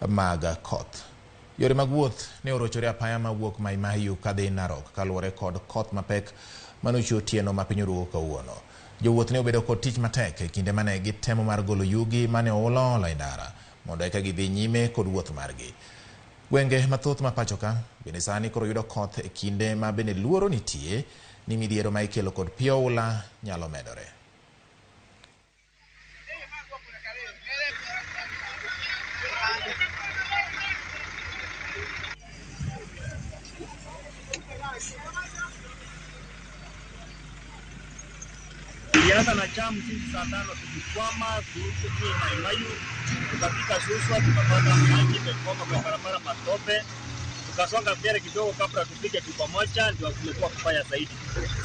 mag koth. Yore mag wuoth ne orochore apaya mawuok Mai Mahiu kadhi Narok kaluwore kod koth mapek manochwe otieno ma piny orugo kawuono. Jowuoth ne obedo kod tich matek e kinde mane gitemo mar golo yugi mane oula ola e ndara mondo eka gidhi nyime kod wuoth margi. Gwenge mathoth ma pacho ka bende sani koro yudo koth e kinde ma bende luoro nitie ni midhiero ma ikelo kod pi oula nyalo medore. Tulianza na jam sisi saa 5 tulikwama kuhusu Mai Mahiu, tukafika Suswa tukapata maji imetoka kwa barabara matope, tukasonga mbele kidogo kabla tufike Tupamoja, ndio kumekuwa kubaya zaidi.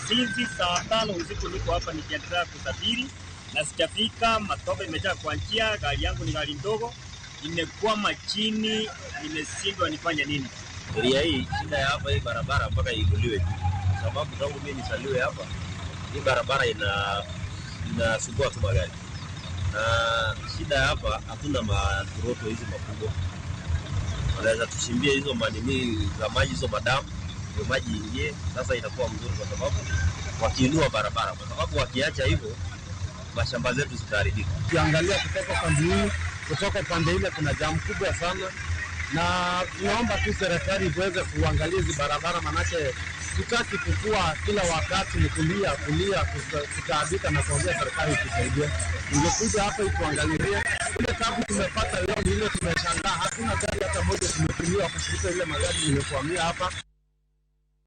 Sisi saa 5 usiku niko hapa nikiendelea kusafiri na sijafika, matope imejaa kwa njia, gari yangu ni gari ndogo, imekwama chini, nimeshindwa nifanye nini. Area hii shida ya hapa hii barabara mpaka iinuliwe juu, kwa sababu tangu mimi nisaliwe hapa hii barabara inasumbua tu magari, na shida hapa hatuna maturoto hizi makubwa, wanaweza tushimbie hizo manini za maji hizo madamu ndio maji ingie. Sasa inakuwa mzuri kwa sababu wakiinua barabara, kwa sababu wakiacha hivyo mashamba zetu zitaharibika. Ukiangalia kutoka pande hii kutoka pande ile kuna jamu kubwa sana, na tunaomba tu serikali iweze kuangalia hizi barabara, manake sitaki kukua kila wakati ni kulia kulia kutaabika na kuambia serikali itusaidie. Ingekuja hapa ituangalilie ile tabu tumepata leo, ni ile tumeshangaa, hakuna gari hata moja tumetumia kushirika ile magari nimekwamia hapa.